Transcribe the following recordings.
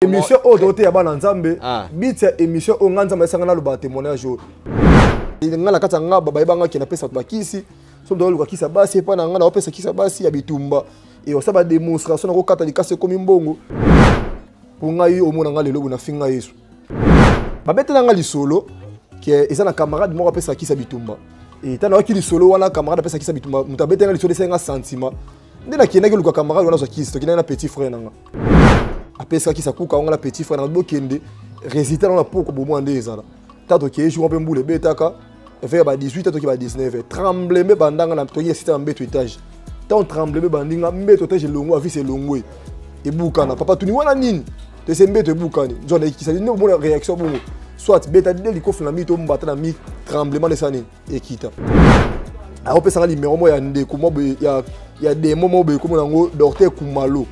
Émission oyo toteya bana Nzambe, ah. But ya émission oyo, nga Nzambe esanga naloba témoignage oyo. Nga na kati ya ngaba, bayebanga ke napesa bato bakisi. So moto aluka kisi ya basi epai na nga, naopesa kisi ya basi ya bitumba e osala badémonstration, nakokata likasi ekomi mbongo. Mpo ngai omona nga lelo boye, nafinga Yesu. Babetela nga lisolo ke eza na camarade moko apesa kisi ya bitumba. E ntango nayoki lisolo wana, camarade apesa kisi ya bitumba, moto abetela nga lisolo, esali nga sentiment nde nakendaki luka camarade wana azwa kisi. Tokendaki na petit frère na nga, apesaka kisi akuka wango na petit frère na nga. Bokende, résultat nango na poko bomwana nde ezala. Ta tokeye jour mpe mbula ebetaka vers ba 18, toki ba 19, trembleme bandanga na toki esita na mbeto étage. Ntango trembleme bandinga, mbeto étage elongo, avise elongwe, ebukana. Papa tuni wana nini? Tese mbeto ebukani, nzona ekisa nde omona réaction bongo, soit beta nde likofi na mi to mbata na mi, tremblement esa nini ekita. Akopesanga nimero moko ya ndeko moko boye ya demo moko boye, komona yango Docteur Kumalo.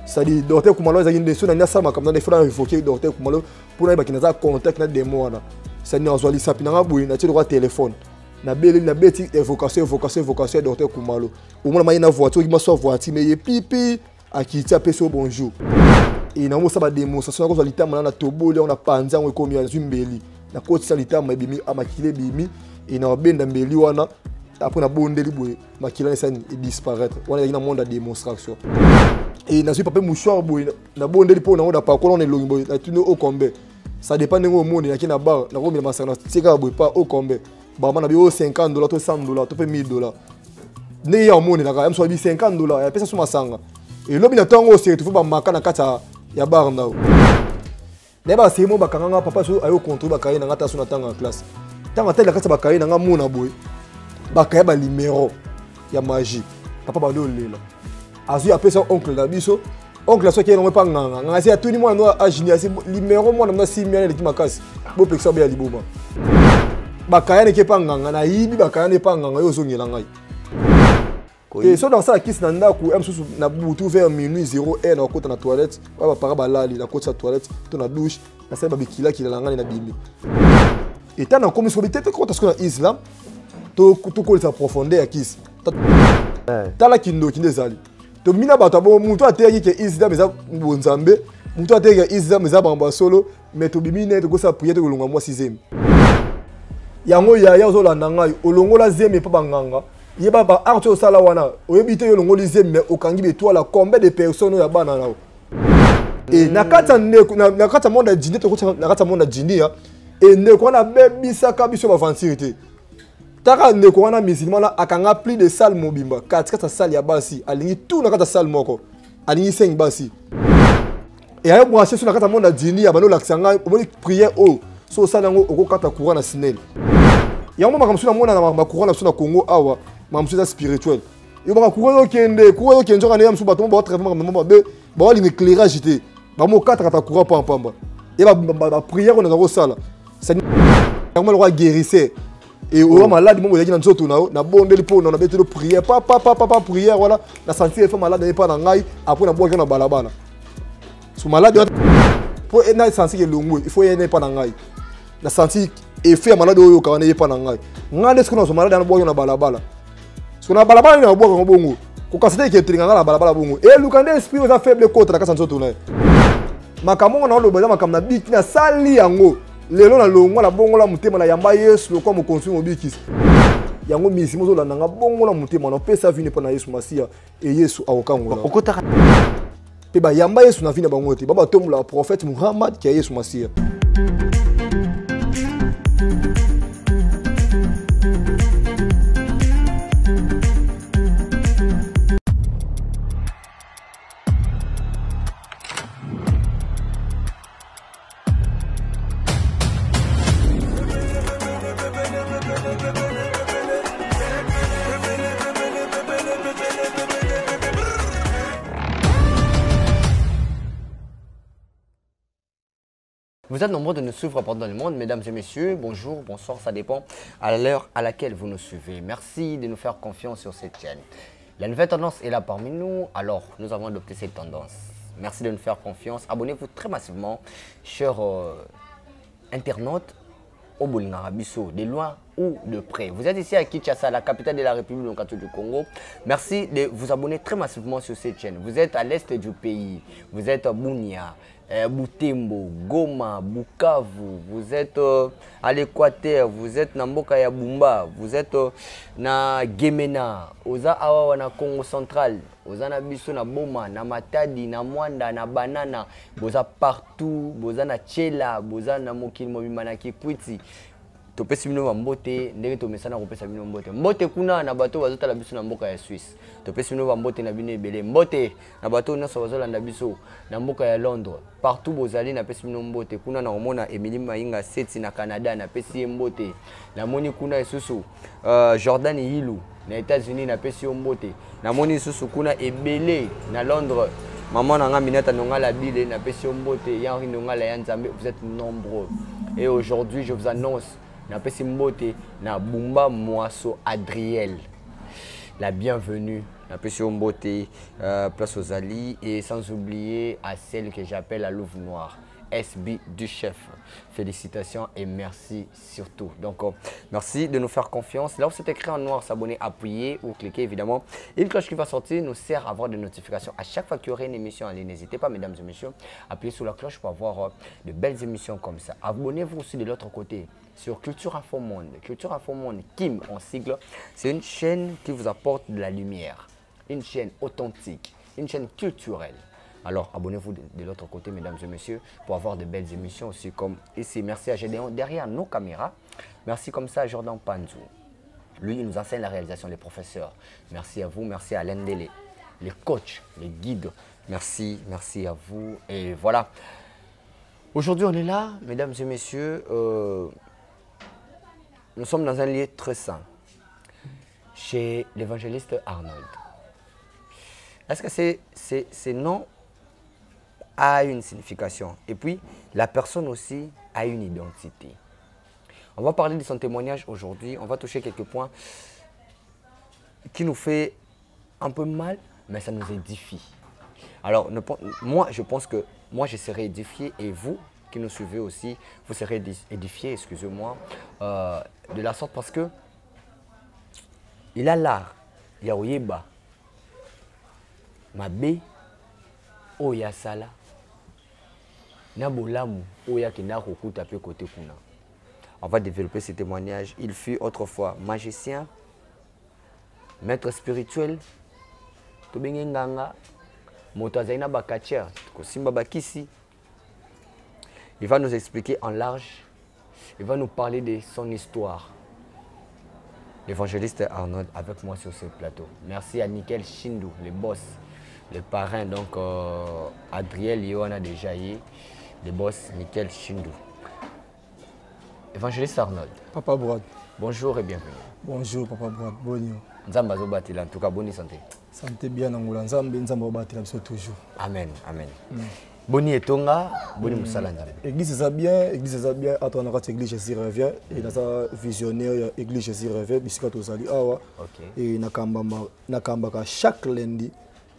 C'est-à-dire Docteur Kumalo ezalaki nde so nani asala makambo nani, fona évoquer Docteur Kumalo mpo nayebaki naza contact na demo wana. C'est-à-dire nazwa lisapi nanga boye, natie lokwa telefone, nabeleli, nabeti évocation, évocation, évocation ya Docteur Kumalo. Omona mai na voiture, okima so voiture me ye pipi akiti, apesi yo bonjour. E nango osala badémonstration, nakozwa litama na natoboli yango, na panza yango, ekomi, azwi mbeli, nakotisa litama, ebimi, makila ebimi. E na babenda mbeli wana, après nabondeli boye, makila esani edisparaître. Wana ezalaki na monde ya démonstration. E nazwi papier mouchoir boye, nabondeli mpo nango, napakola wana elongi boye, natuni o combien. Ça dépend ndenge omoni. Naki na bar, nakomela masanga, natie kaka boye pa o combien. Bama na bi o 50 $ to 100 $ to mpe 1000 $, ndenge ya omonelaka ya moso abi 50 $, yapesa so masanga. Elobi na ntongo ose retrouve bamaka na kati ya bar ndao. Nayeba baseri mo bakanga nga. Papa so ayo contrôle bakaye na nga, ta so na ntango ya classe, ntango atali na kati ya bakaye na nga, mona boye bakaye banimero ya magie. Papa bandi olela, azwi, apesa oncle na biso. Oncle soki ye nango epa nganga, nganga asi atuni mwana no agini, asi limero mwana no asimbi wana eleki makasi, bopekisa obeya liboma. Bakaya neke epa nganga, nayibi bakaya na epa nganga, yo ozongela ngai te. So nasala kisi na ndako ya mosusu na butu vers minuit, 0 heure, nakokota na toilette oyo bapara balali, nakotisa toilette to na douche, nasali babikilakila na ngai, nabimi. Eta nakomi soki te, tokota sikoyo na islam, tokolisa profondeur ya kisi. Tala kindoki nde ezali. Tomina bato ya bongo, moto ateyaki ke islam eza bonzambe, moto ateyaki ke islam eza bango ya solo, mais tobimi ne tokosala prière, tokolonga mwasi zemi yango. Yaya ozolanda ngai, olongola zemi epa banganga, yeba ba art oyo osala wana, oyebi te yo olongoli zemi, mais okangi betoile combien de personnes oyo ya bana na yo. E na kati ya ndeko, na kati ya monde ya jini, tokoti na kati ya monde ya jini ya e ndeko wana abebisaka biso baventure te. Taka ndeko wana musulman wana akanga plus de salle mobimba, katikati ya salle ya basi alingi tout na kati ya salle moko, alingi 5 basi. E ayo branche so na kati ya monde ya jini ya bando olakisa ngai, omoni prière oyo so osala yango, okokata courant na SNEL. Yango makambo mosusu namona na makambo courant na biso na Congo awa, makambo mosusu eza spirituel. Yo baka courant ezokende, courant ezokende, nzoka nde ya mosusu bato mo baotravaille makambo mo mabe, baolinga éclairage te, bamokatakata courant pampamba. Ye baprière oyo naza kosala yango lokola guérisseur e oyo maladi moko ezalaki na nzoto na yo, nabondeli mpo na nabeteli prière, pa pa pa pa pa prière wana, na sentir efa maladi epa na ngai. Après nabwaki na balabala so maladi wana, mpo na sentir elongwe, il faut ye na epa na ngai, na sentir effet ya maladi oyo oyoka wana epa na ngai. Ngai nde soki nazwa maladi wana, bwaki na balabala. So na balabala nini nabwaka yango bongo, kokasa te eketelinga ngai na balabala bongo, eluka nde esprit oza faible ekota na kati ya nzoto na ye. Makambo ngo naoloba eza makambo na biki, nasali yango lelo, nalongwa, nabongola motema, nayamba Yesu lokwa mokonzi mobikisi. Yango misima ozolanda nga, bongola motema, napesa vini mpo na Yesu Masiya, e Yesu akokangola. Okotaka mpe bayamba Yesu na vi na bango te, babatombola prophète Muhammad kia Yesu Masiya. Vous êtes nombreux de nous suivre partout dans le monde, mesdames et messieurs. Bonjour, bonsoir, ça dépend à l'heure à laquelle vous nous suivez. Merci de nous faire confiance sur cette chaîne. La nouvelle tendance est là parmi nous, alors nous avons adopté cette tendance. Merci de nous faire confiance. Abonnez-vous très massivement, chers internautes, au bolingaka biso, de loin ou de près. Vous êtes ici à Kinshasa, la capitale de la République démocratique du Congo. Merci de vous abonner très massivement sur cette chaîne. Vous êtes à l'est du pays, vous êtes à Bunia. Butembo, Goma, Bukavu, vous êtes à l'Équateur, vous êtes na mboka ya Bumba, vous êtes na Gemena, oza awa na Congo central, oza na biso na Boma, na Matadi, na Mwanda, na Banana, boza partout, boza na Tshela, boza na mokili mobimba na Kikwiti. Topesi bino bambote ndenge tomesana kopesa bino mbote. Mbote kuna na bato bazotala biso na mboka ya Suisse. Topesi bino bambote na bino ebele. Mbote na bato nyonso bazolanda biso na mboka ya Londres. Partout bozali napesi bino mbote. Kuna na komona Emily Mainga Seti na Canada napesi ye mbote. Namoni kuna lisusu Jordan Yilu na États-Unis napesi yo mbote. Namoni lisusu kuna ebele na Londres. Maman nanga Minata Nongala Bile napesi yo mbote. Henri Nongala ya Nzambe, vous êtes nombreux. Et aujourd'hui, je vous annonce napesi mbote na Bumba Mwaso Adriel. La bienvenue. Napesi yo mbote place aux Ali et sans oublier à celle que j'appelle la Louve Noire, SB du chef. Félicitations et merci surtout. Donc, merci de nous faire confiance. Là où c'est écrit en noir, s'abonner, appuyer ou cliquer évidemment. Une cloche qui va sortir nous sert à avoir des notifications à chaque fois qu'il y aurait une émission en ligne. N'hésitez pas, mesdames et messieurs, appuyez sur la cloche pour avoir de belles émissions comme ça. Abonnez-vous aussi de l'autre côté sur Culture Info Monde. Culture Info Monde, Kim en sigle, c'est une chaîne qui vous apporte de la lumière, une chaîne authentique, une chaîne culturelle. Alors, abonnez-vous de l'autre côté, mesdames et messieurs, pour avoir de belles émissions aussi comme ici. Merci à Gédéon derrière nos caméras. Merci comme ça à Jordan Panzou. Lui, il nous enseigne la réalisation, les professeurs. Merci à vous, merci à Alain Délé, les coachs, les guides. Merci, merci à vous. Et voilà. Aujourd'hui, on est là, mesdames et messieurs. Nous sommes dans un lieu très saint, chez l'évangéliste Arnold. Est-ce que ces noms a une signification? Et puis, la personne aussi a une identité. On va parler de son témoignage aujourd'hui. On va toucher quelques points qui nous fait un peu mal, mais ça nous édifie. Alors, ne moi, je pense que moi, je serai édifié et vous qui nous suivez aussi, vous serez édifiés, excusez-moi, de la sorte parce que il a l'art. Il y a Oyeba, Mabe, Oya Sala, na bolamu, Oya Kenda Kokuta pe côté kuna. On va développer ce témoignage. Il fut autrefois magicien, maître spirituel, tobenge nganga, moto azali na bakatier, kosimba bakisi. Il va nous expliquer en large, il va nous parler de son histoire. L'évangéliste Arnold avec moi sur ce plateau. Merci à Nickel Chindou, le boss, le parrain, donc Adriel Yohana de Jaillet, le boss Nickel Chindou. Évangéliste Arnold. Papa Brad. Bonjour et bienvenue. Bonjour Papa Brad, bonjour. Nzambe azobatela, en tout cas bonne santé. Santé bien Angola, Nzambe, Nzambe azobatela biso toujours. Amen, amen. Boni etonga, boni musala Nzambe. Église eza bien, église eza bien, ata na kati église Jésus revient et dans sa visionnaire église Jésus revient bisika tozali awa. Et na kamba na kambaka chaque lundi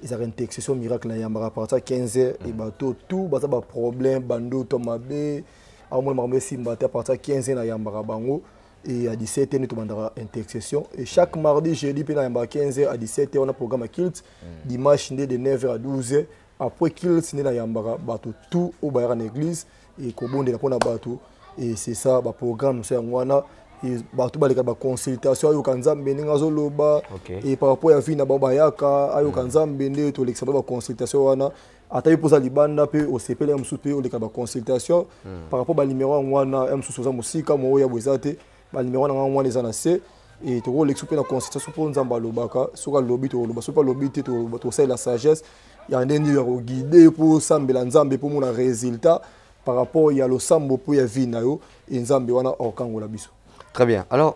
ils ont une intercession miracle na yambaka à partir de 15 heures et bateau tout baza ba problème bando to mabe a mo makambo simba te à partir de 15 heures na yambaka bango et à 17 heures nous demandera intercession et chaque mardi jeudi puis na yambaka 15 heures à 17 heures on a programme à Kilt. Dimanche de 9 heures à 12 heures après Kilt nde na yambaka bato tout au bayaka na église et kobondela mpona bato et c'est ça ba programme so yango wana et bato baleka ba consultation ayoka Nzambe ndenge azoloba. Et par rapport ya vie na bango bayaka ayoka Nzambe nde tolekisa ba consultation wana ata yo poza libanda pe osepeli ya mosusu pe oleka ba consultation. Par rapport ba numéro yango wana ya mosusu oza mosika, mo oyo ya boza te, ba numéro na yango wana eza na se. Et tokolekisa pe na consultation mpo Nzambe alobaka, soki alobi tokoloba, soki alobi te tokoloba, tosalela sagesse ya ndenge ya koguide mpo osambela Nzambe mpo omona résultat par rapport ya losambo mpo ya vie na yo e Nzambe wana okangola biso. Très bien. Alors,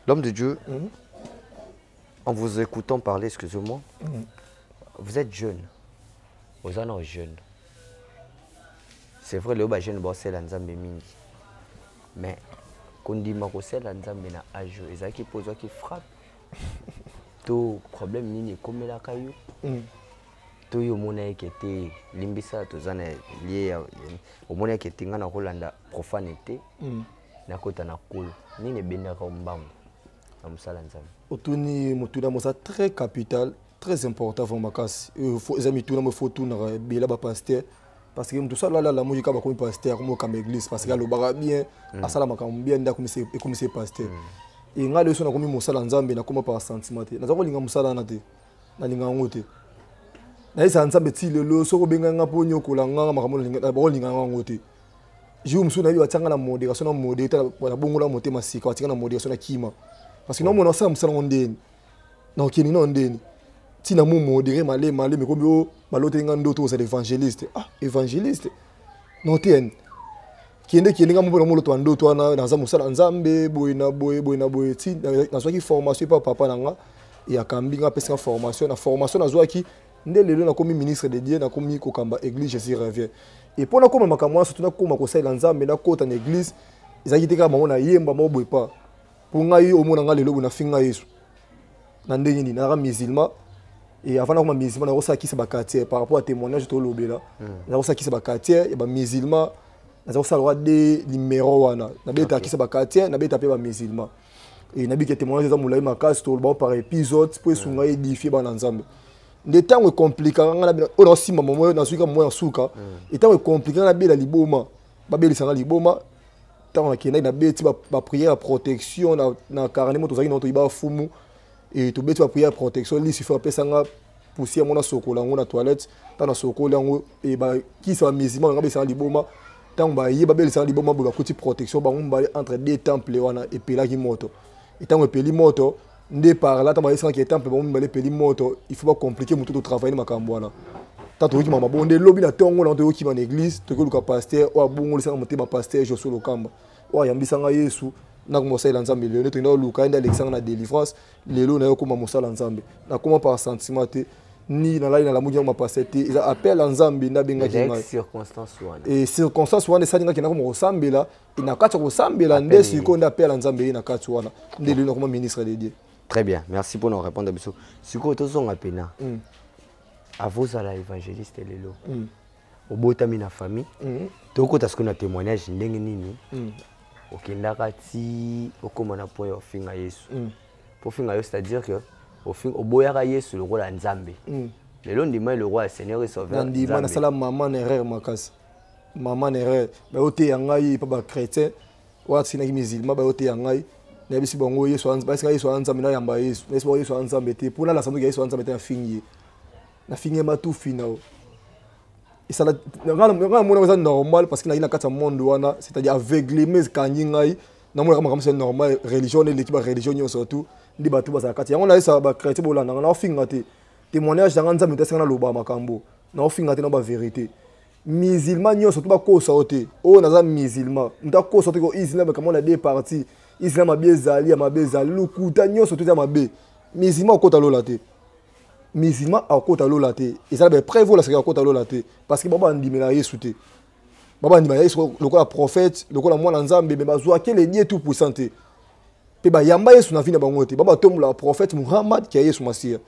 l'homme de Dieu, en vous écoutant parler, excusez-moi, vous êtes jeune. Vous êtes jeune. C'est vrai, le jeune boss, c'est Nzambe mingi. Mais kondima kosela Nzambe na âge, ezalaki pozo qui frappe. To problème nini ekomelaka yo? To yo omona eke te, limbisa toza na lié ya, omona eke te nga na kolanda profane te. Nakota na kolo. Nini ebendaka mbangu na mosala Nzambe? Otuni motuna mosa très capital, très important vraiment makasi. Faut, eza mituna mo faut tunaka ebela ba pasteur. Parce que moto sala alamuki kaka bakomi pasteur, akomi okamba église parce que alobaka bien, asala makambo bien, nde ekomisi ye pasteur. E ngai leso nakomi mosala Nzambe, nakoma par sentiment te. Naza kolinga mosala wana te, nalinga yango te. Nayesaka Nzambe ti lelo, soki obengai nga mpo nyokola nga makambo, bakolinga yango te. Jour mosusu nayebi batianga na modération, na modéré, nabongola motema sika, batinga na modération, na kima, parce que naomona osala mosala ngo ndeni, nakokende nao ndeni ntina mo modéré malema malema. Ekomi o baloteli nga ndoto, ozala évangéliste. Ah, évangéliste notene, kende kende. Nga mopona moloto ya ndoto wana, naza mosala Nzambe boye na boye, boye na boye. Ti nazwaki formation epa papa na nga, akambi nga, apesi nga formation. Na formation nazwaki nde lelo nakomi ministre de Dieu, nakomi kokamba église Jésus Revient. E mpo nakoma makambo wana, surtout nakoma kosalela Nzambe, nakota na église, ezalaki te kaka bango nayemba moko boye pa. Mpo ngai omona ngai lelo boye, nafinga Yesu na ndenge nini? Nazalaka musulman, et avant nakoma musulman, nakosala baquartier par rapport à témoignage tolobela. Nakosala baquartier ya bamusulman, naza kosala lokwa de numéro wana, nabeta kisa baquartier, nabeta mpe bamusulman. E nabiki témoignage eza molai makasi, toloba par épisode mpo esunga, édifie bana Nzambe. Nde ntango ekomplikaka nga oyo naosimba momo, nazwika momo ya suka. Ntango ekomplika nga, nabela liboma, babelisanga liboma. Ntango nakendaki, nabeti baprière ya protection na carnet mo tozalaki nango, toyiba fumu e tobeti baprière ya protection. Lucifer apesanga poussière yango, nasokola yango na toilette. Ntango nasokoli yango, e bakisa bamusulman banga belisanga liboma. Ntango baye babelisanga liboma boye, bakuti protection bango mibale entre deux temple wana epelaki moto. Ntango epeli moto nde par là, ntango bayesangaki temple bango mibale epeli moto, il faut bacompliquer motu totravaille makambo wana. Ntango toyoki mama bongo, nde lobi na ntongo nango toyokima na église, tokoki pasteur oyo abongolisanga motema, pasteur Josué Lokamba, oyo ayambisanga Yesu. Nakoma kosalela Nzambe lelo nde tokenda koluka ye, nde alekisanga na délivrance. Lelo naye okóma mosala Nzambe, nakóma par sentiment te, ni nalali nalamuki yango mapasteur te. Eza appel ya Nzambe nde abengaki ngai. E circonstance wana esali ngaki nakoma kosambela. Na kati ya kosambela nde sikoyo nde appel ya Nzambe ye na kati wana, nde lelo nakoma ministre de Dieu. Très bien, merci pour nous répondre. Biso sikoyo tozonga pena avozala évangéliste lelo. Obotami na famille, tokota sikoyo na témoignage. Ndenge nini okendaka ti okóma na point ya ofinga Yesu? Po ofinga yo, c'est-à-dire que oboyaka Yesu lokola Nzambe. Lelo ndima le roi, Seigneur et Sauveur. Nandima. Nasala mama na erreur makasi, mama na erreur. Bayoteya ngai epa bachrétien wana, tikinaki musulman, bayoteya ngai, nayebisi bango Yesu, bayesinga Yesu aza Nzambe, nayamba Yesu. Nayebisi bango Yesu aza Nzambe te. Mpo nalasa ndoki ya Yesu aza Nzambe te, nafingi ye, nafingi ye matufi na esala nga namona eza normal, parce que nayi na kati ya monde wana, c'est-à-dire aveuglement ekangi ngai. Namonaka makambo c'est normal, religion wana eleki bareligion nyonso tu, nde bato bazala kati yango. Nayesaka bachrétien, bolandanga, naofinga te. Témoignage nanga, Nzambe te asenga naloba makambo, naofinga te na bavérité. Musulman nyonso to bakosa yo te oyo naza musulman. Moto akosa te ko islam makambo na deux parties, islam mabe ezali, ya mabe ezali, lokuta nyonso to eza mabe. Musulman akota lola te, musulman akota lola te. Ezala bapreuve oyo lasaka akota lola te, parce que bango bandimela Yesu te. Bango bandimela Yesu lokola prophète, lokola mwana Nzambe, mais bazwaki le Dieu tout puissant te, mpe bayamba Yesu na vie na bango te. Bango batombolaka prophète Muhammad kia Yesu Masiya.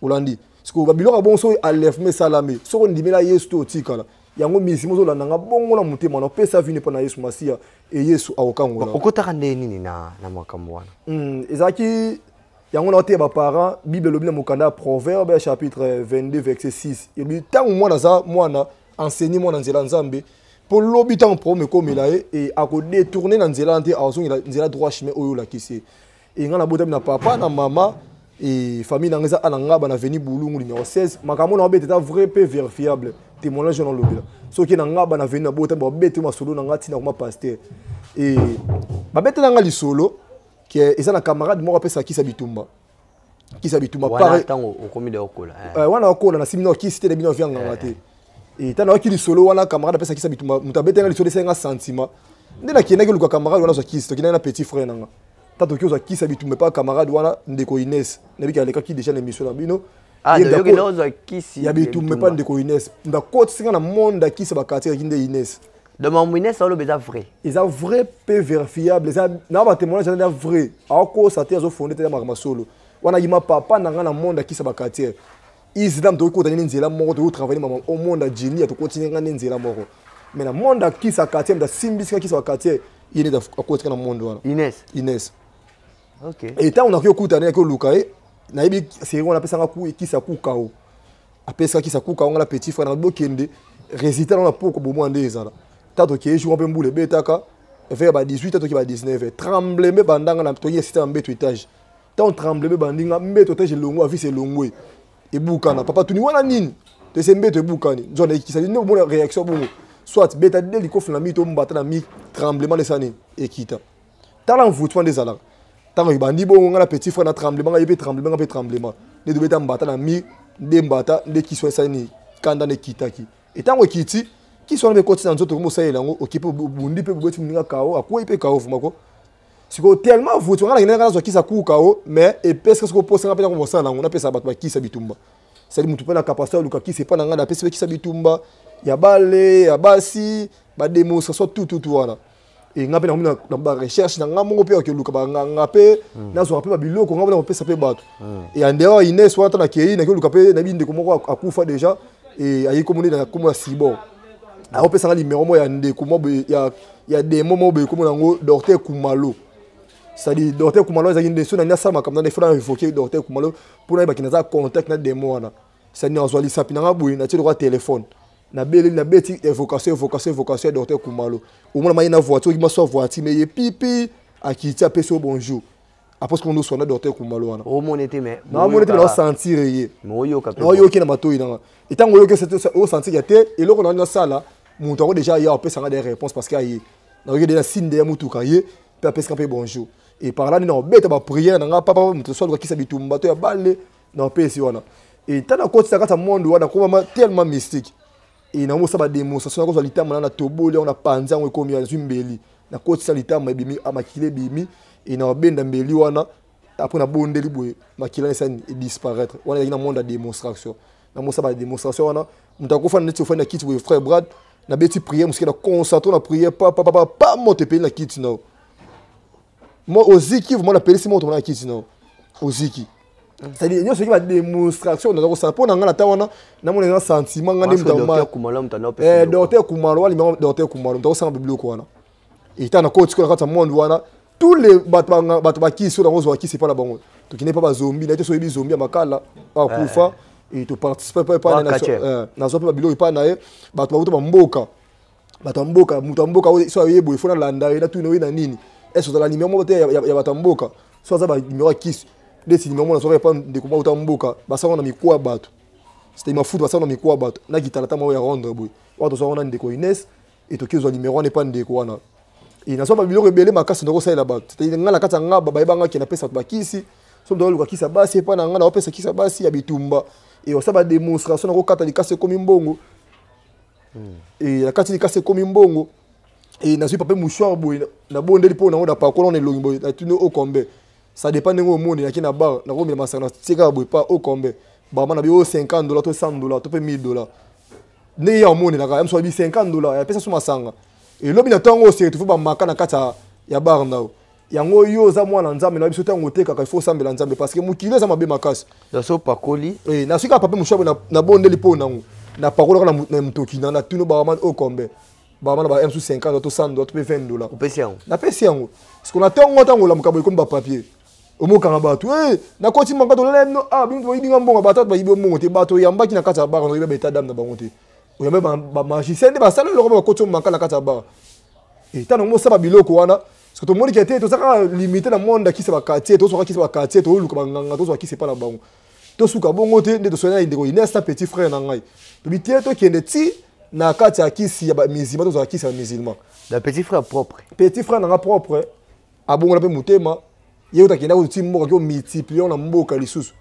Olandi sikoyo babiloko ya bongo, soki enlèvement esalami, soki ondimela Yesu te, otikala yango. Misima ozolanda nga bongo na motema na opesa vini mpo na Yesu Masiya, e Yesu akokangola. Okotaka nde nini na makambo wana? Ezalaki yango na oteya baparent. Bible elobi na mokanda ya Proverbe ya chapitre 22 verset 6, elobi ntango mwana aza mwana, enseigner mwana nzela Nzambe, mpo lobi ntango problème ekomela ye, e akodétourne na nzela te, azongela nzela droit chemin oyo olakisi ye. E ngai nabotami na papa na mama, e famille nanga eza ana Ngaba na avenue Bulungu numéro 16. Makambo na obeta eza vrai mpe vérifiable, témoignage wana olobela. Soki na Ngaba na avenue nabotami, babete masolo na nga ntina koma pasteur. E babetela nga lisolo ke eza na camarade moko apesaka kisa bitumba, kisa bitumba. Wana ntango okomi de okola? Wana okola, nasimi na kisi te, na bino avia nganga te. E ntango nayoki lisolo wana, camarade apesa kisa bitumba, moto abetenga lisolo, esenga sentiment nde nakendaki luka camarade wana azwa kisi. Tokendaki na petit frère nanga. Ta toki ozwa kisi ya bitumba epa camarade wana, ndeko Ines, nayebiki alekaki déjà na émission na bino. Ya bitumba epa ndeko Ines, ndakotisinga na monde ya kisi ya baquartier, yaki nde Ines. Donc makambo Ines aloba eza vrai? Eza vrai mpe vérifiable, eza na batémoignage eza vrai, akosa te, azofonde te, eza makambo solo wana. Yima papa na nga na monde akisa baquartier islam, tokoki kota nini nzela moko, tokoki travailler mama au monde ya jini, tokoti nga nde nzela moko. Mais na monde akisa quartier, moto asimbisika kisa baquartier, ye nde akotika na monde wana. Ines? Ines. E ntango nakoki okuta nde oluka ye, nayebi série wana apesanga kisa kukao, apesaka kisa kuka nga na petit frère na bokende. Résultat na poko bomwa nde ezala. Tango tokei jour mpe mbula ebetaka vers ba 18, toki ba 19, tremble bandanga na toki esita mbeto étage. Ntango tremble bandinga, mbeto étage elongwe, avise elongwe, ebukana. Papa tuni wana nini? Tese mbeto ebukani, nzona ekisa nde omona réaction bongo, soit beta de likofi na mi to mbata na mi, tremblement esa nini ekita. Tala envoûtement nde ezalaka ntango ebandi bongo. Nga na petit frère na tremblement, nga ye mpe tremblement, nga mpe tremblement, nde tobeta mbata na mi, nde mbata nde kiso esali nini, kanda nde ekitaki. Etango ekiti, kisi wana mpe ekoti na nzoto, komosalela yango, oki mpe obundi mpe bobeti moninga kao, akwei mpe kao vumako. Sikoyo tellement vutu nga nakendaki, nazwa kisi akuka kao, mais epesika sikoyo posanga mpe nakomosala yango, napesa bato bakisi ya bitumba. Sadi motu mpe na capacité aluka kisi epa na ngai, napesi mpe kisi ya bitumba ya bale ya basi, badémonstration tututu wana. E nga mpe nakomi na barecherche na nga moko mpe akoluka banganga mpe nazwaka mpe babiloko nga mpe nakopesa mpe bato. E en dehors Ines wana, ta nakei nakoluka mpe nayebi ndeko moko akufa déjà, e ayi komoni na kombo ya Sibor, akopesanga numéro moko ya ndeko moko ya demo moko boye, kombo nango Docteur Kumalo. C'est-à-dire Docteur Kumalo ezalaki nde so nani asala makambo nani, faut na évoquer Docteur Kumalo mpo nayebaki naza contact na demo wana. C'est-à-dire nazwa lisapi nanga boye, natie lokwa telefone, nabeleli, nabeti évocation, évocation, évocation ya Docteur Kumalo. Omona mai na voiture, oki maswa voiture me ye pipi akiti, apesi yo bonjour. Après ce qu'on oswana Docteur Kumalo wana. Omoni te, mais Naomoni te, naosentir ye. Oyoka mpe. Naoyoki na matoi nanga. Etango oyoki, osentir ya te eloko na nasala, moto yango déjà aya apesanga des réponses, parce que aye nayoki de na sinde ya motuka ye mpe apesaka mpe bonjour. Et par là nde naobeta baprière na nga papa, moto so alukakisa bitumba to ya bale na opesi wana. E ntango nakotisa kati ya monde wana, komama tellement mystique, e namosala badémonstration. Nakozwa litama na natoboli yango, na panzi yango, ekomi nazwi mbeli, nakotisa litama, ebimi makila, ebimi, e na babenda mbeli wana. Après nabondeli boye, makila esani edisparaître. Wana ezalaki na monde ya démonstration, namosala badémonstration wana. Moto akofanda neti ofandi na kiti boye, frère Brad, nabeti prière mosike, na concentre na prière, pa pa pa pa, moto epeli na kiti na mo, oziki vraiment, napelisi moto na kiti na oziki. C'est-à-dire nyonso soki badémonstration naza kosala mpo na ngai na ntango wana, namona eza sentiment nga nde. Docteur Kumalo wana, Docteur Kumalo, moto akosala biloko wana. Eta na koti na kati ya monde wana, tous les bato bakisi oyo nango ozwa kisi epa na bango, tokende mpa bazombi na ye te. So oyebi zombi ya Makala akufa, e toparticipe mpe epa, nazwa mpe babiloko epa na ye. Bato bauta bamboka, bato ya mboka, moto ya mboka so aye boye, faut nalanda ye, natuna oye na nini, ese ozala numéro moko te ya bato ya mboka, so aza banumero ya kisi ndeti numéro moko nazwaka epa ndeko moko auta mboka, basango na mikuwa ya bato, c'était mafuta, basango na mikuwa ya bato, nakitala ta moko ya rendre boye wana, tozwaka wana ndeko Ines, e toki ozwa numéro wana epa ndeko wana. E nazwa babiloko ebele makasi nakosalela bato. C'est-à-dire ngai na kati ya nga bayebanga ke napesa bato bakisi. So moto aluka kisi ya basi epa na ngai, naopesa kisi ya basi ya bitumba, e osala badémonstration, nakokata likasi, ekomi mbongo. E nakati likasi, ekomi mbongo. E nazwi papier mouchoir boye, nabondeli mpo nango, napakola na elongi boye, natuni okombe, ça dépend ndenge omoni. Naki na bar, nakomela masanga, natie kaka boye pa okombe, bama na bi o 50 $ to 100 $ to mpe 1000 $, ndenge ya omonelaka ya moso abi 50 $, apesa so masanga. Elobi na ntango ose retrouve bamaka na kati ya bar ndao yango. Yo oza mwana Nzambe na biso, ntango otekaka, il faut osambela Nzambe, parce que mokili eza mabe makasi. So opakoli. Naswi kaka papier mouchoir boye, nabondeli mpo nango, napakolaka na motoki na natuni bama okombe, bama na ba m 50 to 100 $ to mpe 20 $. Opesi yango. Napesi yango. Parce que na ntongo, ntango olamuka boye, ekomi bapapier, omokanga bato, nakoti manga, tolala bino, ah, bino boyibinga mbongo. Bato bayibi mbongo te, bato oyambaki na kati ya bar, oyebi baétat d'âme na bango te. Oyambi bamagicien nde basala eloko, bakoti omaka na kati ya bar. Ntango mosala biloko wana, parce que tomoni ke te, toza kaka limité na monde ya kisi baquartier, tozwaka kisi baquartier, toluka banganga, tozwa kisi epa na bango, tosuka bongo te. Nde tosoli na ndeko Ines na petit frère na ngai, tobi te tokende ti na kati ya kisi ya bamusulman, tozwaka kisi ya bamusulman. Na petit frère propre. Petit frère na nga propre, abongola mpe motema ye, kuta akendaka ti mboka, ki omultiplie na mboka lisusu.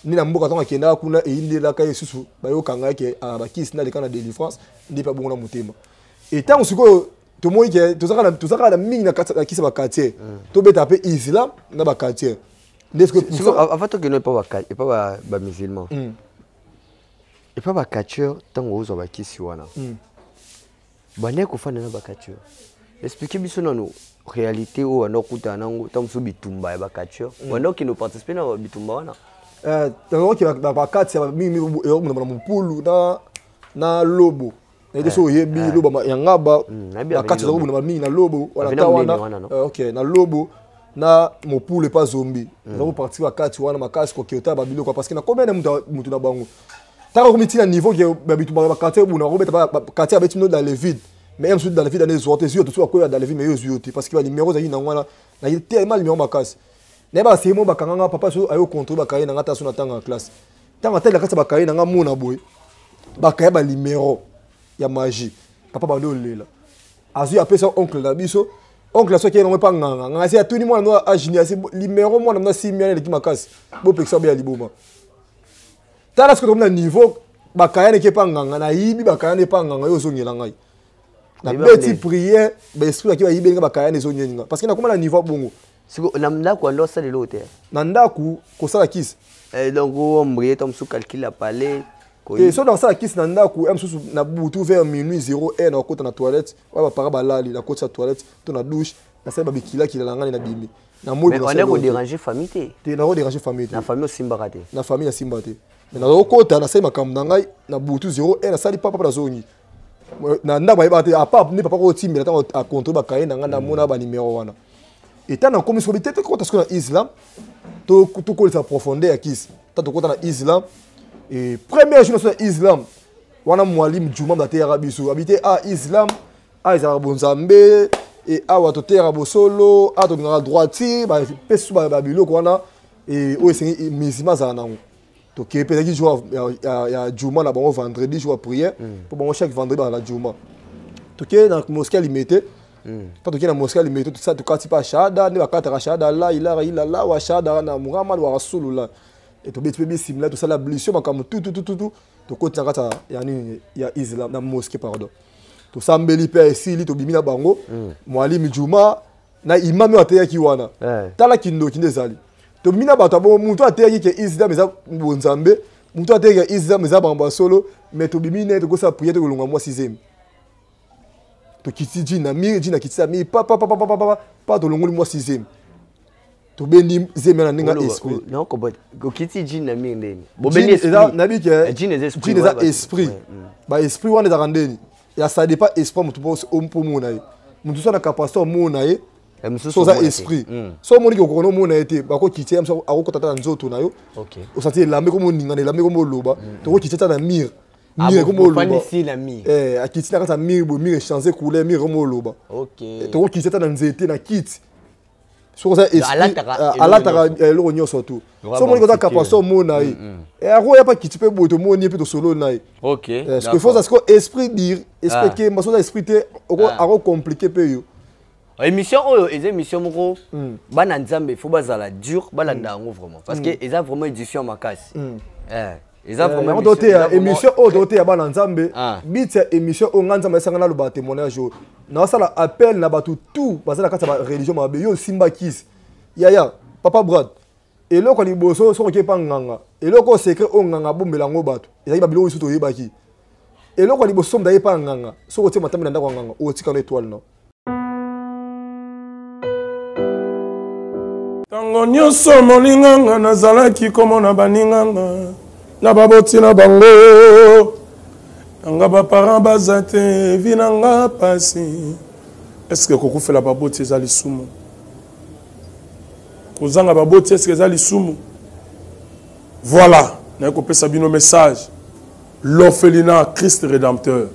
Nde na mboka, ntango akendaka kuna, eyindelaka ye lisusu, bayokanga ye ke bakisi nde aleka na délivrance, nde mpe abongola motema. Etango sikoyo tomoni ke toza kaka na mingi na kisi ya baquartier, tobeta mpe islam na baquartier nde. Avant tokende epa bamusulman, epa bacatcheur, ntango ozwa bakisi wana, bandeki kofanda na bacatcheur, explique biso nano réalité oyo banda okutana nango. Ntango mosusu bitumba ya bacatcheur, banda okende oparticipe na bitumba wana? Oke bakati ya mingi ezokunda na mopulu na lobo, nayebi so oyebi lobo ya Ngaba, bakati eza kobunda mingi na lobo wana, ta wana, ok, na lobo na mopulu epa zombi, eza koparticipe bakati wana makasi, kokota babiloko, parce que nakomi na mutu na bango. Ntango okomi ntina niveau ke babitumba baquartier ebuna, bakobeta baquartier, abeti no dans le vide, mais ye mosusu dans le vide ane ezwa te, ezwi yo tosu bakoya dans le vide, mais yo ezwi yo te, parce que banimero ezalaki nango wana, naye tellement numéro makasi naye baseye mo bakanga nga. Papa so ayo contrôle bakaye na nga, ta so na tanga ya classe, ntango atali na kati ya bakaye na nga, mona boye bakaye banimero ya magie. Papa bandi olela, azwi apesa oncle na biso. Oncle soki ye nango epa nganga, nganga asi atuni mwana no agini, asi limero mwana no asimbi wana eleki makasi, bopekisa obeya liboma. Tala soki tokomi na niveau bakaya neke epa nganga, nayibi bakaya na epa nganga, yo ozongela ngai, nabeti prière, baesprit baki bayibeli nga bakaya na ezongeli nga, parce que nakoma na niveau bongo. Siko na ndako ando osala eloko te? Na ndako kosala kisi? Eh, donc ombrie to mosusu calcul ya palais? Te, so nakosala kisi na ndako ya mosusu na butu vers minuit 0 heure, nakokota na toilette oyo bapara balali, nakotisa toilette to na douche, nasali babikilakila na ngai, nabimi. Na moi kodéranger famille te? Te, nakodéranger famille te. Na famille osimbaka te? Na famille nasimba te, mais nazokota, nasali makambo na ngai na butu 0 heure, nasali papa, nazongi na ndako, bayebaka te, apart nde papa kotimbela ntango acontrole bakaye na ngai, namona banimero wana. Eta nakomi soki te, tokota sikoyo na islam, tokolisa profondeur ya kisi. Ta tokota na islam, e premier jour naso na islam wana, mwalimu Juma bateyaka biso, abi te a islam a ezalaka bonzambe, e awa toteyaka bosolo, a tolingaka droiture, bapesi babiloko wana e oyo esengi musulman azala nango. Tokei mpe, ezalaki jour ya juma na bango, vendredi, jour ya prière, mpo bango chaque vendredi bazala na juma. Tokei na mosquée ya Limete. Mpo tokei na mosquée ya Limete, tokati mpe shahada nde bakataka shahada la ilaha illallah wa shahada na Muhammad wa rasulullah, e tobeti mpe bisimila, tosala ablution, makambo tututututu, tokoti na kati ya nini ya islam na mosquée, pardon, tosambeli mpe esili, tobimi na bango. Mwalimu Juma na imami oyo ateyaki wana, tala kindoki nde ezali, tobimi na bato ya bongo. Moto ateyaki ke islam eza bonzambe, moto ateyaki ke islam eza bango ya solo, mais tobimi ne tokosala prière, tokolonga mwasi zemi, tokiti ji na mire, ji na kiti na mire, papapapapapa pa, tolongoli mwasi zemi, tobendi zemi na ndenge ya esprit. Okiti jini na mire ndeni? Nayebi ke jini eza esprit, baesprit wana ezalaka ndeni ya, ça dépend esprit motu mpo omona ye, motu so na capacité omona ye, so oza esprit, so omoniki okoka nomona ye te, bakokiti ye, akokota ata na nzoto na yo, osanti elamba ekomoningana, elamba ekomoloba, tokokiti ata na mire, mire ekomoloba, akiti na kati ya mire boye, mire echange couleur, mire ekomoloba, tokokiti ata na nzete na kiti, soki oza esprit alataka eloko nyonso tu, so omoni koza capacité omona ye, akoya mpa kiti mpe boye, tomoni ye mpe tosololi na ye. Parce que faut siko esprit dire esprit kemba, so oza esprit te, akocompliquer mpe yo. Émission oyo eza émission moko bana Nzambe faut bazala dur, balanda yango vraiment, parce que eza vraiment édition makasi. Eza vraiment toteya émission oyo, toteya bana Nzambe. But ya émission oyo, ngai Nzambe esanga naloba témoignage oyo, naosala appel na bato tout baza na kati ya bareligion mabe. Yo osimba kisi, yaya papa Brad, eloko ya liboso soki oke epa nganga, eloko oyo secret oyo nganga abombela yango bato ezalaki babiloko biso toyebaki. Eloko ya liboso moto aye epa nganga, soki otie matambe na ndako ya nganga, otika no étoile no. Ntango nyonso moninganga nazalaki komona baninganga na baboti na bango nanga baparent baza te, vi na nga pasi. Eske kokufela baboti eza lisumu? Kozanga baboti eske eza lisumu? Voilà, naye kopesa bino message. L'orphelinat Christ Rédempteur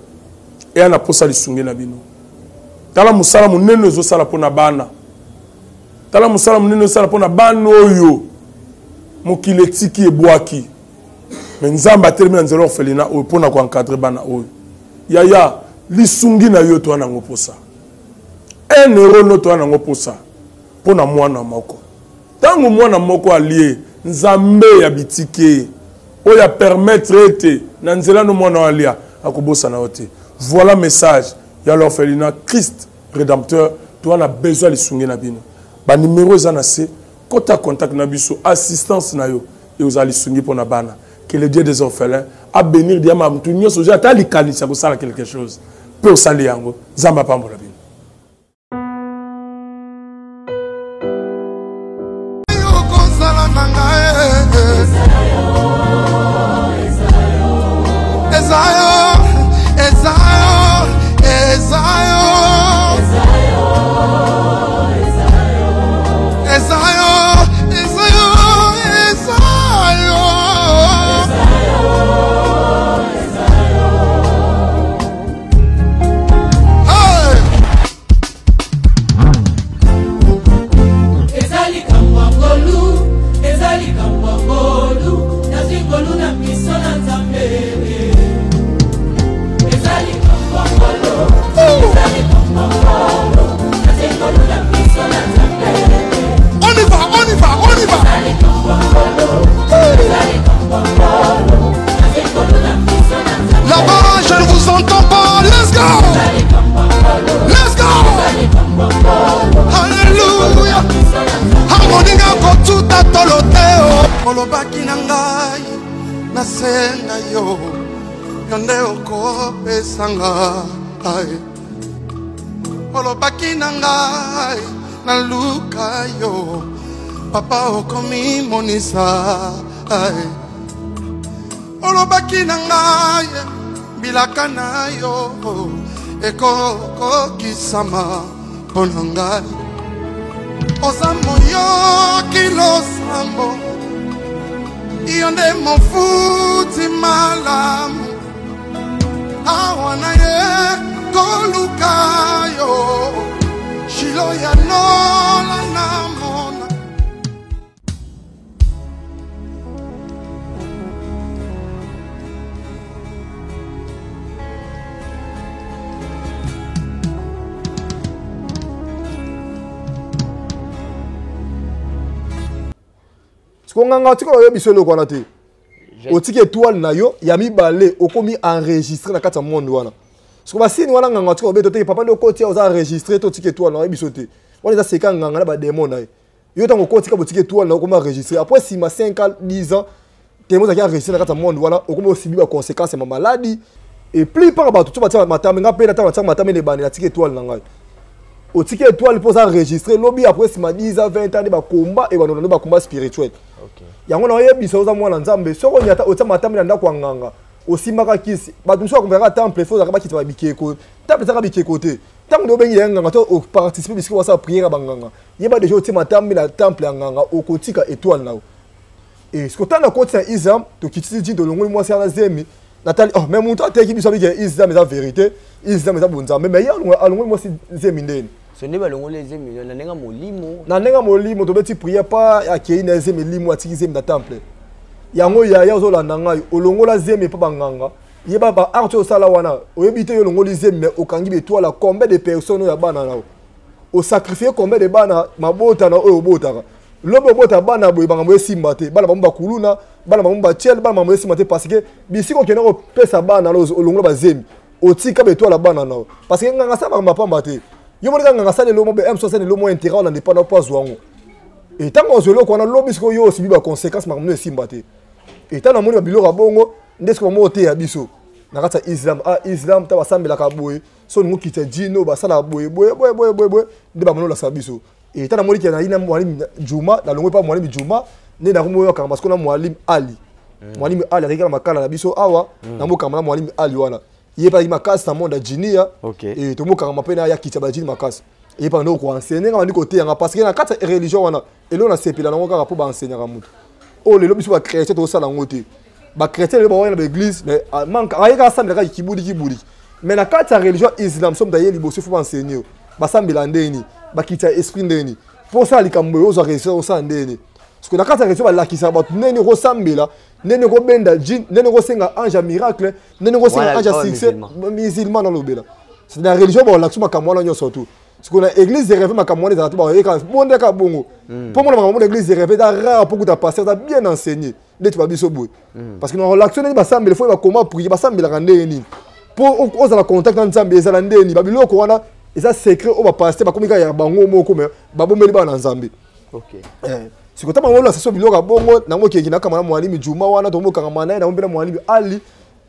eya na posa lisungi na bino. Tala mosala monene ezosala mpo na bana, tala mosala monene ezosala mpo na bana oyo mokili etiki ebwaki, me Nzambe atelemi na nzela orphelinat oyo mpo na koencadre bana oyo. Yaya, lisungi na yo toya nango mposa, 1 euro no toya nango mposa mpo na mwana moko. Ntango mwana moko alie, Nzambe ya bitike oyo apermettre ete na nzela no mwana oyo alia, akobosana yo te. Voilà message ya l'orphelinat Christ Rédempteur. Toa na besoin lisungi na bino. Banimero eza na se, kota contact na biso, assistance na yo ekozala lisungi mpo na bana. Que le Dieu des orphelins abénir diama motu nyonso ozwi ata likanisi ya kosala quelque chose mpe osali yango. Nzambe apambola bino. Okozala na ngai, eza yo, eza yo, eza yo, eza yo, eza yo, eza yo. Yo nde okopesa ngai. Olobaki na ngai naluka yo, papa okomimonisa. Olobaki na ngai bilaka na yo ekokokisama mpo na ngai. Oza moyoki losambo, yo nde mofuti malamu. Awa na ye koluka yo, shilo ya lola namona. Siko nganga otikala oyebi biso eloko wana te. Otiki étoile na yo ya mibale, okomi enregistré na kati ya monde wana. Siko basini wana nganga otikala obeto te, papa nde okoti oza enregistré to otiki étoile na oyebi biso te. Wana eza seka nganga na ba démon na ye. Yo ntango okoti ka botiki étoile na okomi enregistré. Après sima 5 ans, 10 ans, temo ozalaki enregistré na kati ya monde wana, okomi osibi ba conséquences ya maladie. Et plus par bato to batia matame nga pe na tango batia matame ne bande natiki étoile na ngai. Otiki étoile mpo oza enregistré lobi après sima 10 ans, 20 ans nde ba combat et banono ba combat spirituel. Yango na oyebisa oza mwana Nzambe, soko onyata otia matame na ndako ya nganga, osimbaka kisi. Bato mosusu bakomaka temple, faut ozalaka bakita ba bikeko. Temple ezalaka bikeko te. Ntango nde obengi ya nganga to oparticipe bisika wasala prière ya banganga, yeba déjà otie matambe na temple ya nganga, okotika étoile na yo. Et ce que ntango nakoti na Islam, tokitisi ti tolongoli mwasi wana zemi, natali, oh, mais moto ateki biso abiki ya Islam eza vérité, Islam eza bonzambe, mais ye alongoli mwasi zemi ndeni. So nde balongoli zemi na ndenge molimo. Na ndenge molimo tobeti prière pa akei na zemi limo atiki zemi na temple. Yango yaya ozolanda ngai, olongola zemi pa banganga. Yeba ba art osala wana, oyebi te yo olongoli zemi mais okangi betoile combien de personnes oyo ya bana na yo. Osacrifier combien de bana mabota na oyo obotaka. Lobi obota bana boye bangambo esimba te, bana bango bakuluna, bana bango batiel, bana bango esimba te parce que bisika okende kopesa bana na olongola bazemi, otika betoile bana na yo. Parce que nganga sala makambo pamba te. Yo monika nganga sala eloko moko, M sala eloko moko intérêt olanda epa na po azwa yango. Et ntango ozwa eloko wana lobi sikoyo yo osibi ba conséquences makambo esimba te. Et ntango namoni ba biloko ya bongo nde sikoyo bango oteya biso na kati ya Islam. Ah, Islam ta basambelaka boye, so olingi okita djino basalaka boye boye boye boye boye boye nde bamoni olakisa biso. Et ntango namoni ke nayi na mwalimu Juma, nalongwe pa mwalimu Juma nde nakomi oyo akanga masiko na mwalimu Ali. Mwalimu Ali azalaki na makala na biso awa, namokanga na mwalimu Ali wana. Ye mpe azalaki makasi na monde ya djinia. Et tomokanga mpe na ya kitya ba djini makasi. Ye mpe ando koenseigner nga bandi koteya nga parce que na kati ya religion wana eloko nasepela nango kaka mpo baenseignaka moto. Oyo lelo biso ba chrétien tozosala yango te. Ba chrétien lelo bawana na ba église mais manque ayeka asambelaka kibudi kibudi. Mais na kati ya religion islam somo taye liboso faut baenseigner yo. Basambela ndeni, bakitya esprit ndeni. Mpo osala likambo oyo ozwa réussite osala ndeni. Parce que na kati ya religion balakisaka bato ndeni okosambela, ndeni okobenda djinn, ndeni okosenga ange ya miracle, ndeni okosenga ange ya succès. Musulman nalobela. C'est na religion balakisa makambo wana nyonso tout. Parce que na église de réveil makambo wana ezalaka te, bayeka bondeka bongo. Mpo mona makambo na église de réveil eza rare mpo kuta pasteur eza bien enseigné. Nde ba biso boye. Parce que na relaxation ndenge basambela, faut ba comment prier, basambelaka ndenge nini. Mpo ozala contact na Nzambe ezala ndenge nini. Ba biloko wana eza secret oyo ba pasteur bakomi kaka ya bango moko mais babombeli bana na Nzambe. Sikoyo ntango bango olakisa biloko ya bongo, nango okeki na kama na mwalimu Juma wana, tomokangama na ye, nango mpe na mwalimu Ali.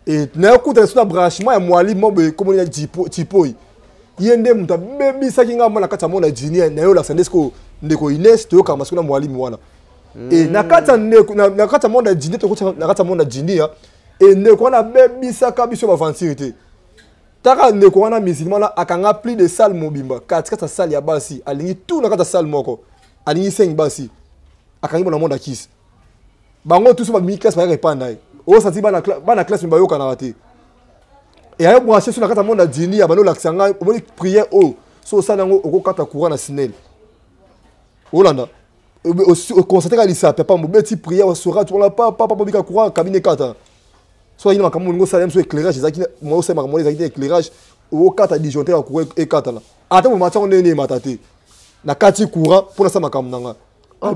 Et nayokuta so na branchement ya mwalimu moko boye komoni ya Tipoi. Ye nde moto abebisaki ngai mwana kati ya mona Jini, naye olakisa nde sikoyo ndeko Ines, toyokanga sikoyo na mwalimu wana. Et na kati ya ndeko, na kati ya monde ya Jini, tokoti na kati ya monde ya Jini, ya, et ndeko wana abebisaka biso ba aventure te. Taka ndeko wana musulman wana akanga plus de salle mobimba, kati kati ya salle ya basi, alingi tout na kati ya salle moko. Alingi 5 basi. Akangi bona monde ya kisi. Bango tous ba mi classe ba répandre ye. O sati bana bana classe ba yokanaka te. Et ayo branché sur na kati ya monde ya Jini, ya bano lakisa ngai, omoni prière oyo. So osala yango okokata courant na SNEL. Olanda. O constater ka lisape pa mobeti prière osora tu wala pa pa pa bika courant cabine kata. So ina makambo ngo sala so éclairage ezaki mo osala makambo ezaki éclairage okata disjoncteur ya courant ekata la. Ata mo matanga ndene matate. Na kati courant pona sa makambo nanga.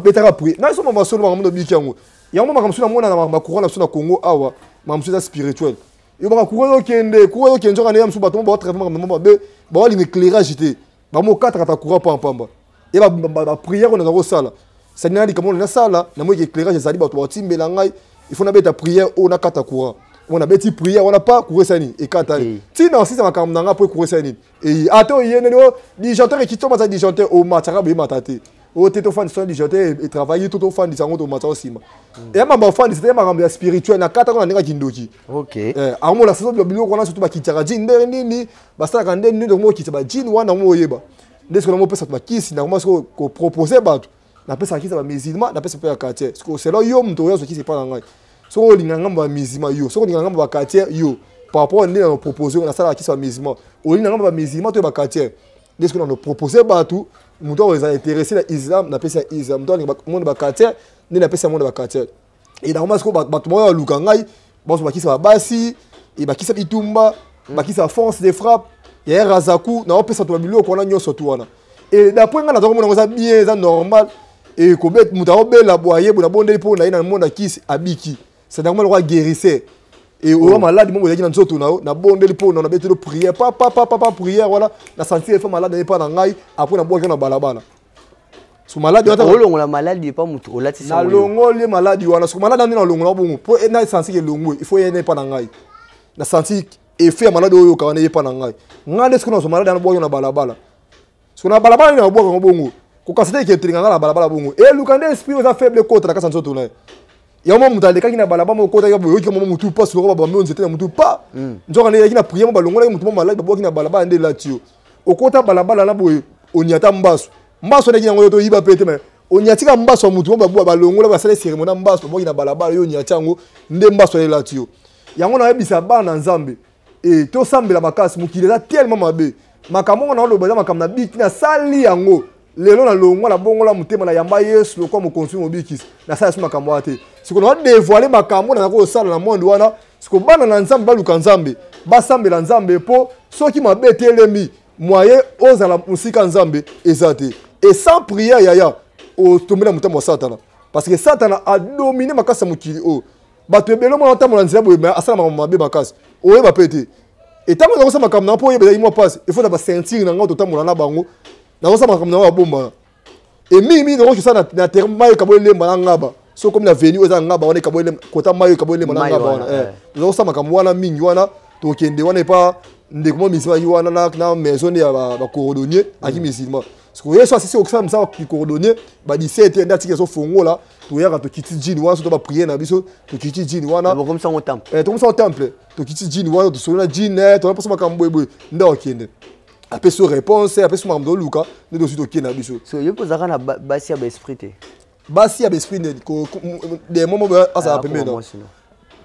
Betaka prière. Na so mama solo makambo biki yango. Yango makambo so na mona na makambo courant na so na Congo awa, makambo so spirituel. Yo baka courant okende, courant okende nzoka ne msu bato ba travailler makambo mabe, ba wali éclairage te. Ba mo kata kata courant pamba pamba. Et ba ba prière on a kosala. Ça n'a dit comment on a sala, na mo éclairage ezali bato ba timbela ngai, il faut na beta prière o na kata courant. Mona beti prière wana pa courant esali nini? Ekatani. Ntina osisa makambo na nga mpo courant esali nini? Eyi ata oye nini o disjoncteur ekiti, omata disjoncteur, omataka boye, emata te. Oyo te, tofandisa disjoncteur etravaille to tofandisa yango, tomata nsima. Eya makambo ofandisa te, ya makambo ya spirituel na kata na ndenge ya kindoki. Akomola soso biloko wana, surtout bakitiaka jini ndenge nini, basalaka nde nini, tokomo okitisa bajini wana yango, oyeba nde soki namopesa bato bakisi, nakoma soki kopropose bato. Napesaka kisi ya bamusulman, napesa mpe ya quartier. Siko selo yo moto oyo azwa kisi epa na ngai, soki olinga ngambo ya musulman yo, soki olinga ngambo ya quartier yo, par rapport nde na propose, nasalaka kisi ya musulman, olinga ngambo ya musulman to ya baquartier, nde soki na propose bato, moto oyo eza intéressé na islam, napesi ya islam, moto alinga monde baquartier, nde napesi ya monde baquartier. E nakoma sikoyo bato moko baluka ngai, bazwa bakisa babasi e bakisa bitumba, bakisa force de frappe ya razaku, naopesa bato babiloko wana nyonso tu wana. E d'après ngai naza komona yango eza bien, eza normal. E kobet moto akobela boye boye, nabondeli mpo na ye na monde akisi, abiki, c'est normal, lokola guérisseur. E oyo maladi moko ezalaki na nzoto na yo, nabondeli mpo na nabeteli prière, pa pa pa pa pa prière wana, na sentir efa maladi aye mpa na ngai. Après nabwaki na balabala so maladi wana. Olongola maladi epa moto olatisa? Nalongoli maladi wana. Soko maladi wana nalongola bongo mpo na sentir elongwe, il faut ye epa na ngai, na sentir effet ya maladi oyo oyoka wana epa na ngai. Ngai nde soki nazwa maladi wana, bwaki na balabala. Soko na balabala nini nabwaka yango bongo, kokasa te eketelinga ngai na balabala bongo, eluka nde esprit oza faible ekota na kati ya nzoto na ye. Yango mwa moto alekaki na balabala moko, okotaki boye, oyoki mwa motu pasi lokola babambi nzete na motu pa. Nzoka nde eyaki na prière mo balongolaki motu mwa maladi, babwaki na balabala, nde elati yo. Okota balabala na boye, oniata mbasu, mbasu aleki yango yo toyiba pe te, mais oniatika mbasu ya motu mo babwa, balongola, basala cérémonie na mbasu, babwaki na balabala, yo oniati yango, nde mbasu elati yo. Yango nayebisa bana Nzambe e tosambela makasi, mokili eza tellement mabe. Makambo ngo naoloba eza makambo na biki, nasali yango lelo, nalongwa, nabongola motema, nayamba Yesu lokwa mokonzi mobikisi, nasala so makambo wana te. Siko nadevoile makambo nazaka kosala na monde wana. Siko bana na Nzambe baluka Nzambe, basambela Nzambe, mpo soki mabe etelemi, moyen ozala mosika Nzambe eza te. Et sans prière, yaya, otombe na motambo ya Satana, parce que Satana adomine makasi ya mokili oyo. Bato ebele omona otambola nzela boye, asala makambo mabe makasi, oyeba mpe te. Etango nakosa makambo na mpo oyeba ezalaki mwa mpasi, ifo na baceinture na ngai, totambola na bango, nakosala makambo na ngai, babombana. E mingimingi nakokisa na terme mai ekabo elemba na ngaba. So komi na veni oyo eza ngaba wana, ekabo elemba kota mai ekabo elemba na ngaba wana, tozakosala makambo wana mingi wana. Tokende wana epa ndeko mwa musulman aki wana na maison ya bacordonnier, aki musulman. Sikoyo ye so asisi kokosala mosala ya cordonnier ba 17 nde atiki azofongola, toyaka, tokiti jini wana, so to bapriere na biso, tokiti jini wana. Bokomisa yango temple? Tokomisa yango temple, tokiti jini wana, tosoli na jini, tonaposa makambo boyeboye, nde akokende apesi yo réponse, apesi makambo toluka, nde tozwi, tokende na biso. So yo mpo ozalaka na basi ya baesprit te? Basi ya baesprit nde demo moko azala pembeni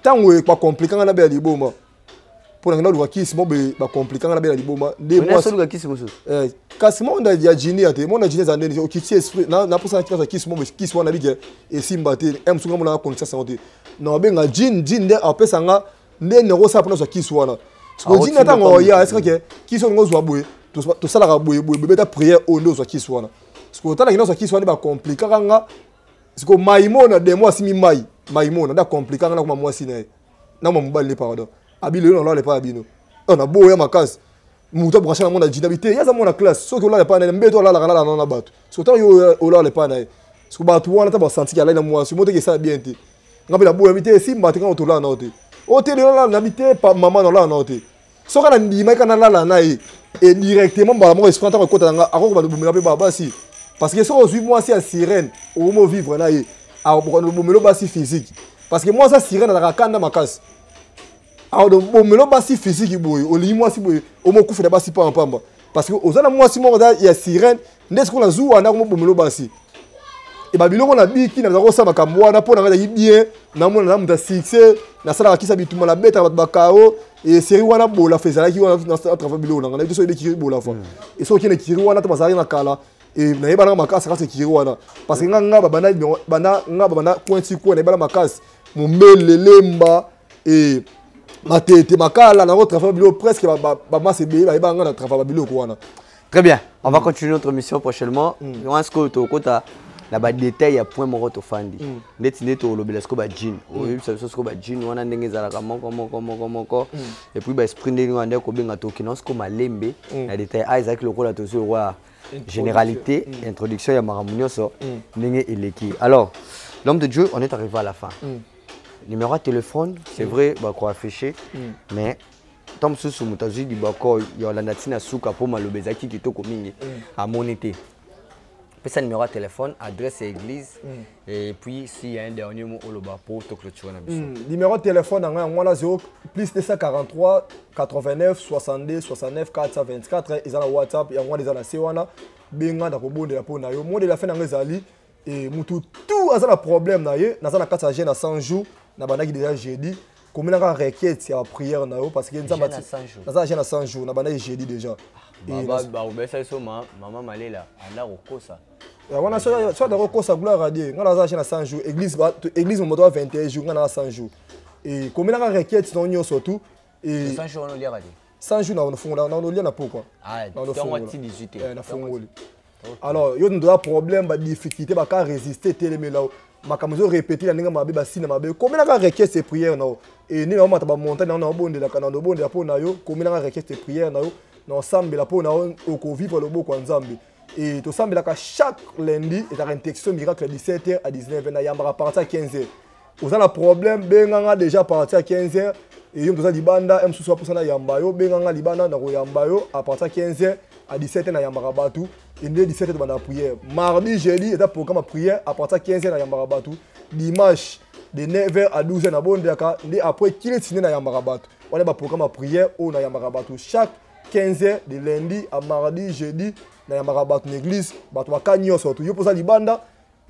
ntango bakomplika nga na bela liboma, mpo na naluka kisi mo boye, bakomplika nga na bela liboma nde. Mwasi kisi mosusu? Kasi monde ya jini ya te, monde ya jini eza ndeni okiti esprit naposa na kisi mo boye, kisi wana bike esimba te, mosusu nga mona connaissance yango te, na babenga jini, jini nde apesa nga nde nakosala mpona zwa kisi wana. Siko jini ntango oya esikake kisi olingo ozwa boye, tosalaka boye boye, beta prière oyo nde ozwa kisi wana. Siko otalaki nyonso kisi wana, nde bakomplikaka nga. Siko maimona demo asimi mai maimona nde akomplika nga, nakoma mwasi na ye, nakoma mobali ne, pardon, abi lelo nalala epai ya bino, naboya makasi. Moto abranche na mona jina bi te, ye aza mwana classe, soki olala epai na ye, mbeto alalaka nalala na bato. Soki ntango yo olala epai na ye, soki bato wana ta basantiki alali na mwasi mo teke, esala bien te. Nga mpe naboya bi te, esimba te, kanga tolala na yo te, oyo te lelo nalala na bi te, mama nalala na yo te. Soki na ndimaki kaka nalala na ye e directement mbala moko esprit ntango ekota na nga, akoki kobanda mpe basi, parce que soki ozwi mwasi ya sirène, okomi ovivre na ye, bomelo basi physique, parce que mwasi ya sirène azalaka kanda makasi, bomelo basi physique boye, olingi mwasi boye, omokufela basi pamba pamba, parce que oza na mwasi moko ya sirène. Nde sikoyo nazuwa ndako mobomelo basi e babiloko na biki, naza kosala makambo wana mpo na ngai ezalaki bien. Namona na moto ya succès, nasalaka kisa bituma, nabetaka bato bakao e série wana bolafa ezalaki wana, na biloko na ngai nayebi te soki ebekiri bolafa e soki okende kiri wana te, bazalaki na kala e nayebanaka makasi kati kiri wana, parce que nga nga babanda banda nga babanda coin ti coin, nayebana makasi, mombele, lemba e matete, makala, nango travail biloko presque bamasa ebele bayebaka nga na travail babiloko wana. Très bien, on va continuer notre mission prochainement. On se tokota na ba détail ya point moko tofandi. Ndeti nde tolobela siko ba jean. Oyebisa biso siko ba jean wana ndenge ezalaka moko moko moko moko. Et puis ba esprit ndenge wana nde kobenga tokina siko malembe na détail. Ah, ezalaki lokola tozwi lokola généralité, introduction ya makambo nyonso ndenge eleki. Alors, l'homme de Dieu, on est arrivé à la fin. Numéro ya téléphone, c'est vrai, bakoaffiche, mais ntango mosusu moto azwi libako ya olanda ntina suka mpo maloba ezalaki kitoko mingi, amoni te. Pesa numéro ya téléphone, adresse ya église, et puis s'il y a un dernier mot oloba po toclôture na biso. Numéro de téléphone na ngai yango wana, 0 plus 243 89 62 69 424. Eza na WhatsApp, yango wana eza na se wana. Benga, na kobondela mpo na yo. Mot de la fin na ngai ezali e mutu tout aza na problème na ye, naza na kati ya jeûne ya 100 jours, nabandaki déjà jeudi. Komelaka requête ya prière na yo, parce que Nzambe Jeûne à 100 jours. Naza na jeûne ya 100 jours, nabandaki jeudi déjà. Bakobesa biso mama Malela anda kokosa. Ya wana so akokosa, gloire à Dieu. Ngai naza jeûne ya 100 jours, église église moto wa 21 jours, ngai naza 100 jours. E komelaka requête na yo nyonso tout e 100 jours wana oliaka te? 100 jours na naolia na pokwa. Ah, Na ntongo ti 18. Eh, nafungoli. Alors yo ndoza problème, badifficulté baka résister, etelemela yo, makambo ezorépéter na ndenge mabe, basina mabe, komelaka requête et prière na yo. E nde naomata bamontagne na naobondelaka, na obondela mpo na yo. Komelaka requête et prière na yo, na osambela mpo na yo, okovivre loboko ya Nzambe. E tosambelaka chaque lundi, ezalaka intercession miracle, 17h à 19h. Nayambaka partir ya 15h. Oza na problème, benganga déjà partir ya 15h. Eyo moto oza libanda, ye mosusu aposa nayamba yo, benganga libanda, na koyamba yo à partir ya 15h à 17h. Nayambaka bato ende 17h, tobanda prière. Mardi, jeudi eza programme ya prière, à partir ya 15h nayambaka bato. Dimanche de 9h à 12h nabondelaka, nde après kileti nde nayambaka bato. Wana baprogramme ya prière oyo nayambaka bato chaque 15h, de lundi à mardi, jeudi nayambaka bato na église. Bato baka nyonso to yo mpoza libanda,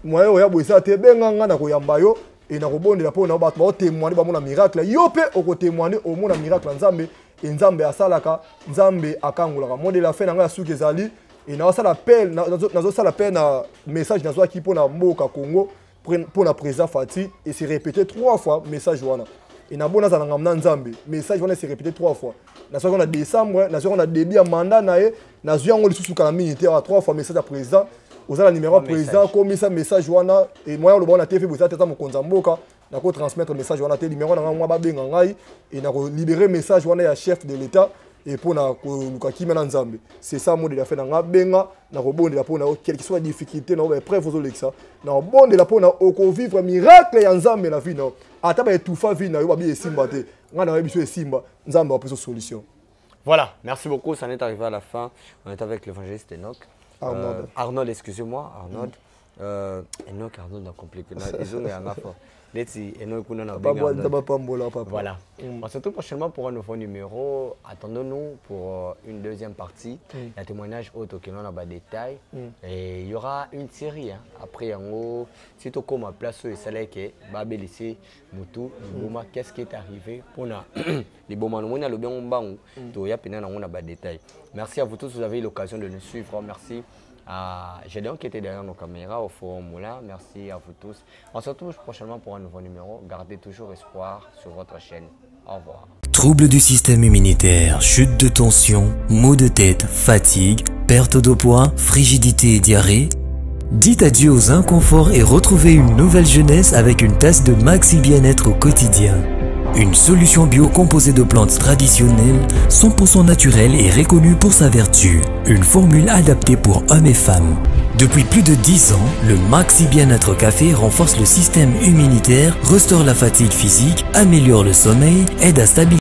moyen oya boye eza te, benga nga na koyamba yo e na kobondela mpo na bato baotémoigne, bamona miracle. Yo mpe okotémoigne, omona miracle ya Nzambe. E Nzambe asalaka, Nzambe akangolaka. Mot de la fin na ngai ya suki ezali e nazosala appel, nazosala appel na message nazwaki mpo na mboka Congo, mpo na président Fati. E se répété trois fois message wana. E na bo nazala ngambo na Nzambe, message wana se répété trois fois. Nazwaki yango na décembre, nazwaki yango na début ya mandat na ye, nazwi yango lisusu kala mingi te awa. Trois fois message ya président. Oza na numéro ya Trois président, messages. Komisa message wana. E moyen oloba wana te, fe boza te, ata mokonzi ya mboka, nakotransmettre message wana te. Numéro na ngai mwa, babenga ngai e nakolibere message wana ya chef de l'État e mpo na koluka kimia na Nzambe. C'est ça mot de la fin na nga. Benga, nakobondela mpo na yo, quelque soit difficulté na yo, baépreuve ozolekisa, nakobondela mpo na okovivre miracle ya Nzambe na vie na yo. Ata baétouffa vie na yo, babi esimba te, ngai nayebi biso esimba, Nzambe apesa solution. Voilà, merci beaucoup. Ça en est arrivé à la fin. On est avec l'évangéliste Enoch. Arnold. Arnold, excusez-moi, Arnold. Enoch, Arnold, on a compliqué. Ils ont un fort. Neti Enoch, kuna na benga Arnold. Papa pambola papa. Voilà. On se retrouve prochainement pour un nouveau numéro. Attendons-nous pour une deuxième partie. Il y a témoignage autre que l'on a pas de détails. Et il y aura une série. Hein. Après, en gros, si tu comme place et ça que Babel ici, Moutou, Liboma, qu'est-ce qui est arrivé pour na Liboma, nous on a le bien mbangu. To ya pena na on a pas de détails. Merci à vous tous, vous avez eu l'occasion de nous suivre. Merci à Gédéon qui était derrière nos caméras au Forum Moulin. Merci à vous tous. On se retrouve prochainement pour un nouveau numéro. Gardez toujours espoir sur votre chaîne. Au revoir. Troubles du système immunitaire, chute de tension, maux de tête, fatigue, perte de poids, frigidité et diarrhée. Dites adieu aux inconforts et retrouvez une nouvelle jeunesse avec une tasse de Maxi Bien-être au quotidien. Une solution bio composée de plantes traditionnelles, 100% naturelle et reconnue pour sa vertu. Une formule adaptée pour hommes et femmes. Depuis plus de 10 ans, le Maxi Bien-être Café renforce le système immunitaire, restaure la fatigue physique, améliore le sommeil, aide à stabiliser